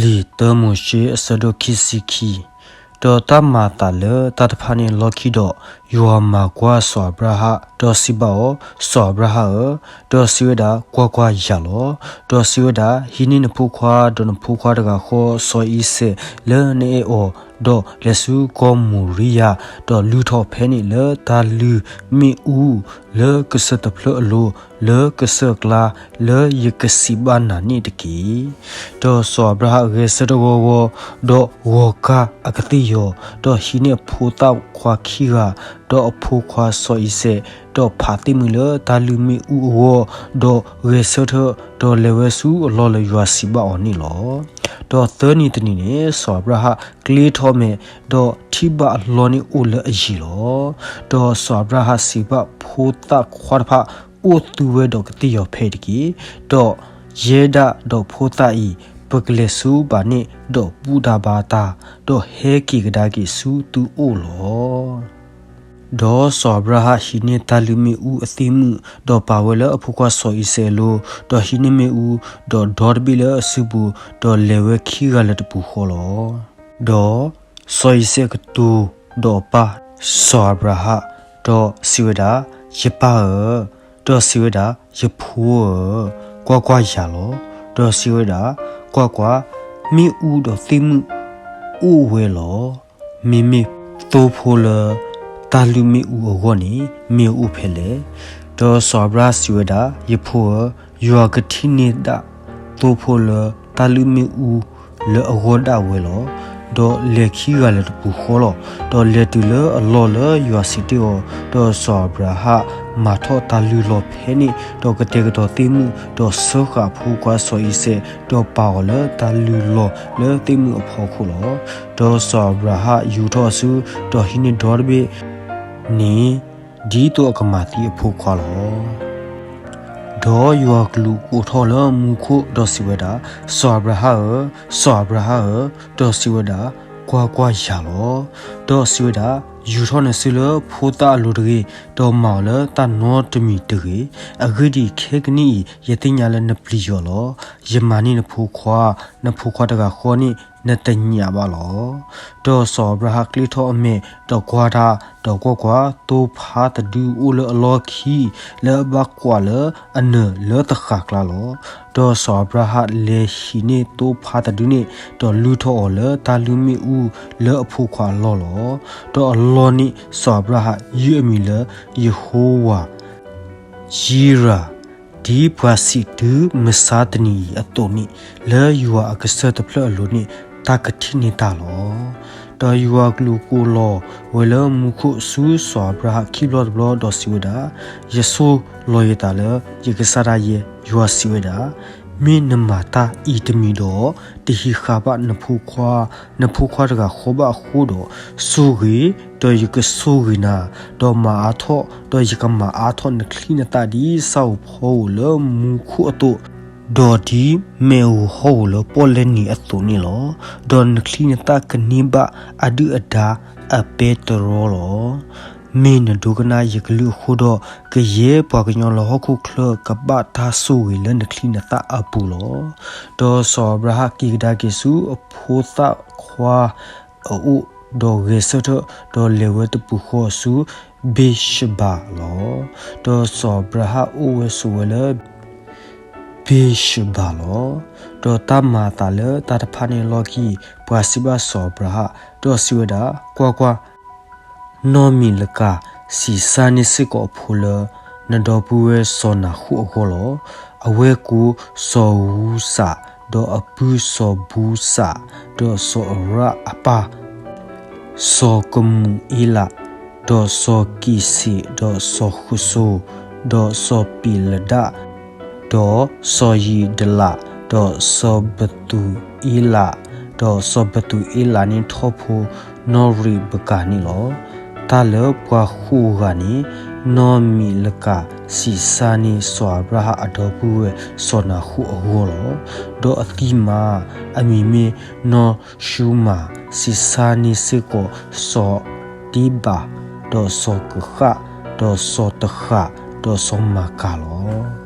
လံာ်တၢမိၤၡ့ အဆၢဒိၣ်ခံဆံခံ. ဒီးတၢ်မၤအသးလၢတၢ်တဖၣ်န့ၣ်အလီၢ်ခံဒီး, ယွၤမၤကွၢ်စီၤအၤဘြၤဟၣ်, ဒီးစံးဘၣ်အီၤ, စီၤအၤဘြၤဟၣ်ဧၢ, ဒီးစံးဝဲဒၣ်, ကွၢ်ကွၢ်, ယၤလီၤ. ဒီးစံးဝဲဒၣ်, ဟံးန့ၢ်နဖိခွါ, ဒီးနဖိခွါတဂၤဃီစီၤအံၤစဲး, လၢနအဲၣ်အီၤ, ဒီးလဲၤဆူကီၢ်မိၤရံယၤ, ဒီးလုၢ်ထီၣ်ဖဲန့ၣ်လၢတၢ်လုၢ်မ့ၣ်အူ, လၢကစၢၢ်တဖျၢၣ်အလိၤ, လၢကစၢၢ်ကျါ, လၢယကစံးဘၣ်နၤန့ၣ်တက့ၢ်. ဒီးစီၤအၤဘြၤဟၣ်ဂဲၤဆၢထၢၣ်ဂီၢ်ဂီၢ်, ဒီးဂီၤကၢ်အကသ့ၣ်ယီၤ, ဒီးဟံးန့ၢ်အဖိသၣ်ခွါခံဂၤ, ဒီးအဖိခွါစီၤအံၤစဲး, ဒီးဖးသ့ၣ်မုၢ်လၢတၢ်လုၢ်မ့ၣ်အူအဂီၢ်, ဒီးဂဲၤဆၢထၢၣ်, ဒီးလဲၤဝဲဆူအလီၢ်လၢယွၤစံးဘၣ်အီၤန့ၣ်လီၤ. ဒီးသၢနံၤတနံၤန့ၣ်, စီၤအၤဘြၤဟၣ်ကျ့ထီၣ်အမဲာ်, ဒီးထံၣ်ဘၣ်အလီၢ်န့ၣ်အိၣ်လၢအယံၤလီၤ. ဒီးစီၤအၤဘြၤဟၣ်စံးဘၣ်ဖိသၣ်ခွါတဖၣ်, အိၣ်သုဝဲဒီးကသ့ၣ်ယီၤဖဲအံၤတက့ၢ်. ဒီးယဲဒၣ်ဒီးဖိသၣ်အံၤ, ပကလဲၤဆူဘၣ်န့ၣ်, ဒီးဘူၣ်တၢ်ဘါတၢ်, ဒီးဟဲက့ၤကဒါက့ၤဆူသုအိၣ်လီၤ. ဒီးစီၤအၤဘြၤဟၣ်ဟံးန့ၢ်တၢ်လုၢ်မ့ၣ်အူအသ့ၣ်မုၣ်, ဒီးပာ်ဝဲလၢအဖိခွါစီၤအံၤစဲးအလိၤ, ဒီးဟံးန့ၢ်မ့ၣ်အူ, ဒီးဒီတဘ့ၣ်လၢအစုပူၤ, ဒီးလဲၤဝဲခံဂၤလၢတပူၤဃီလီၤ. ဒီးစီၤအံၤစဲးကတိၤဒီးပၢ်စီၤအၤဘြၤဟၣ်, ဒီးစံးဝဲဒၣ်, ယပၢ်ဧၢ, ဒီးစံးဝဲဒၣ်, ယဖိဧၢ, ကွၢ်ကွၢ်, ယၤလီၤ. ဒီးစံးဝဲဒၣ်, ကွၢ်ကွၢ်, မ့ၣ်အူဒီးသ့ၣ်မုၣ်အိၣ်ဝဲလီၤ. မ့မ့ၢ်သိဖိလၢတၢ်လုၢ်မ့ၣ်အူအဂီၢ်န့ၣ် မ့ၢ်အအိၣ်ဖဲလဲၣ်. ဒီးစီၤအၤဘြၤဟၣ်စံးဝဲဒၣ်, ယဖိဧၢ, ယွၤကထံၣ်န့ၢ်ဒၣ်သိဖိလၢတၢ်လုၢ်မ့ၣ်အူလၢအဂီၢ်ဒၣ်ဝဲလီၤ. ဒီးလဲၤခံဂၤလၢတပူၤဃီလီၤ. ဒီးလဲၤတုၤလၢအလီၢ်လၢယွၤစံးတ့ၢ်အီၤ, ဒီးစီၤအၤဘြၤဟၣ်မၤထီၣ်တၢ်လုၢ်လီၢ်ဖဲန့ၣ်, ဒီးကတဲာ်ကတီၤသ့ၣ်မုၣ်, ဒီးစၢဃာ်အဖိခွါစီၤအံၤစဲး, ဒီးပာ်အီၤလၢတၢ်လုၢ်လီၢ်လၢသ့ၣ်မုၣ်အဖီခိၣ်လီၤ. ဒီးစီၤအၤဘြၤဟၣ်ယူာ်ထီၣ်အစု, ဒီးဟံးန့ၢ်ဒီတဘ့ၣ်န့ၣ်, ဒ်သိးအကမၤသံအဖိခွါလီၤ. ဒီးယွၤကလူးကိးထီၣ်လၢမူခိၣ်, ဒီးစံးဝဲဒၣ်, စီၤအၤဘြၤဟၣ်ဧၢ, စီၤအၤဘြၤဟၣ်ဧၢ, ဒီးစံးဝဲဒၣ်, ကွၢ်ကွၢ်, ယၤလီၤ. ဒီးစံးဝဲဒၣ်, ယူာ်ထီၣ်နစုလၢဖိသၣ်အလိၤတဂ့ၤ, ဒီးမၤအီၤလၢတၢ်နီတမံၤတဂ့ၤ. အဂ့ၢ်ဒ်အံၤ, ခဲကနံၣ်အံၤ ယသ့ၣ်ညါလၢနပျံၤယွၤလီၤ. ယမၤန့ၢ်နဖိခွါ, နဖိခွါတဂၤဃီန့ၣ် နတညးဘၣ်လီၤ. ဒီးစီၤအၤဘြၤဟၣ်ကျ့ထီၣ်အမဲာ်, ဒီးကွၢ်တၢ်, ဒီးကွၢ်ကွၢ်, သိဖါတဒုအိၣ်လၢအလီၢ်ခံ, လၢအဘၣ်ကွၢ်လၢအနၢၤလၢသဃာ်ကျါလီၤ. ဒီးစီၤအၤဘြၤဟၣ်လဲၤဟံးန့ၢ်သိဖါတဒုန့ၣ်, ဒီးလုၢ်ထီၣ်အီၤလၢတၢ်လုၢ်မ့ၣ်အူလၢအဖိခွါအလီၢ်လီၤ. ဒီးအလီၢ်န့ၣ်စီၤအၤဘြၤဟၣ်ယုၢ်အမံၤလၢယဟိဝၤ ယံရၤ, ဒ်ပှၤစံးတုၤမဆါတနံၤအံၤအသိးန့ၣ်, လၢယွၤအကစၢၢ်တဖျၢၣ်အလိၤန့ၣ် တၢ်ကထံၣ်န့ၢ်တၢ်လီၤ. ဒီးယွၤကလူးကိးလီၤဝဲလၢမူခိၣ်ဆူစီၤအၤဘြၤဟၣ်ခံဘျီတဘျီ, ဒီးစံးဝဲဒၣ်, ယဆိၣ်လီၤယသးလၢယကစၢ်ဒၣ်ယဲ, ယွၤစံးဝဲဒၣ်, မ့ၢ်နမၤတၢ်အံၤတမံၤဒီး, တဟံးဃာ်ဘၣ်နဖိခွါ, နဖိခွါတဂၤဃီဘၣ်အဃိဒီး, ဆိၣ်ဂ့ၤ, ဒီးယကဆိၣ်ဂ့ၤနၤ, ဒီးမၤအါထီၣ်, ဒီးယကမၤအါထီၣ်နချံနသၣ်ဒ်ဆၣ်ဧိၤဖီဧိၤလၢမူခိၣ်အသိး, ဒီးဒ်မ့ၣ်ဧိၤဟီၣ်ဧိၤလၢပီၣ်လဲၣ်နံၤအသိးန့ၣ်လီၤ. ဒီးနချံနသၣ်ကန့ၢ်ဘၣ်အဒုၣ်အဒါအပဲတြီလီၤ. မ့ၢ်နဒိကနၣ်ယကလုၢ်အဃိဒီး, ကယဲၢ်ပှၤကညီလၢဟီၣ်ခိၣ်ချၢကဘၣ်တၢ်ဆိၣ်ဂ့ၤလၢနချံနသၣ်အပူၤလီၤ. ဒီးစီၤအၤဘြၤဟၣ်က့ၤကဒါက့ၤဆူအဖိသၣ်ခွါအအိၣ်, ဒီးဂဲၤဆၢထၢၣ်, ဒီးလဲၤဝဲတပူၤဃီဆူဘ့ၤၡဘၤလီၤ. ဒီးစီၤအၤဘြၤဟၣ်အိၣ်ဝဲဆိးဝဲလၢ ဘ့ၤၡဘၤလီၤ. ဒီးတၢ်မၤအသးလၢတၢ်တဖၣ်န့ၣ်အလီၢ်ခံ, ပှၤစံးဘၣ်စီၤအၤဘြၤဟၣ်, ဒီးစံးဝဲဒၣ်, ကွၢ်ကွၢ်, နီၢ်မံၤလကၤစံးစၢ်န့ၢ်စ့ၢ်ကီးအဖိလၢ နဒီပုၢ်ဝဲၢ်စီၤနၤဃိၣ်အဂီၢ်လီၤ. အဝဲကိးစီၤဧူစး, ဒီးအပုၢ်စီၤဘူစး, ဒီးစီၤအၤရၣ်အပၢ် စီၤကမူၤအ့လး, ဒီးစီၤကံးစ့း, ဒီးစီၤဃစိၤ, ဒီးစီၤပံးလဒၣ်, ဒီးစီၤယံၤဒလး, ဒီးစီၤဘသူၤအ့လး, ဒီးစီၤဘသူၤအ့လးန့ၣ်ထီၣ်ဖိနီၢ်ရံးဘကၤန့ၣ်လီၤ. တၢ်လၢပှၤဃိးဂၤန့ၣ်, နီၢ်မံၤလကၤစံးစၢ်န့ၢ်စီၤအၤဘြၤဟၣ်အဒီပုၢ်ဝဲၢ်စီၤနၤဃိၣ်အဂီၢ်လီၤ. ဒီးအသံၣ်မါအမံၤမ့ၢ်နီၢ် ၡူမၤစံးစၢ်န့ၢ်စ့ၢ်ကီးစီၤတံဘၤ, ဒီးစီၤကဃၣ်, ဒီးစီၤတဃၣ်, ဒီးစီၤမၤကၤလီၤ.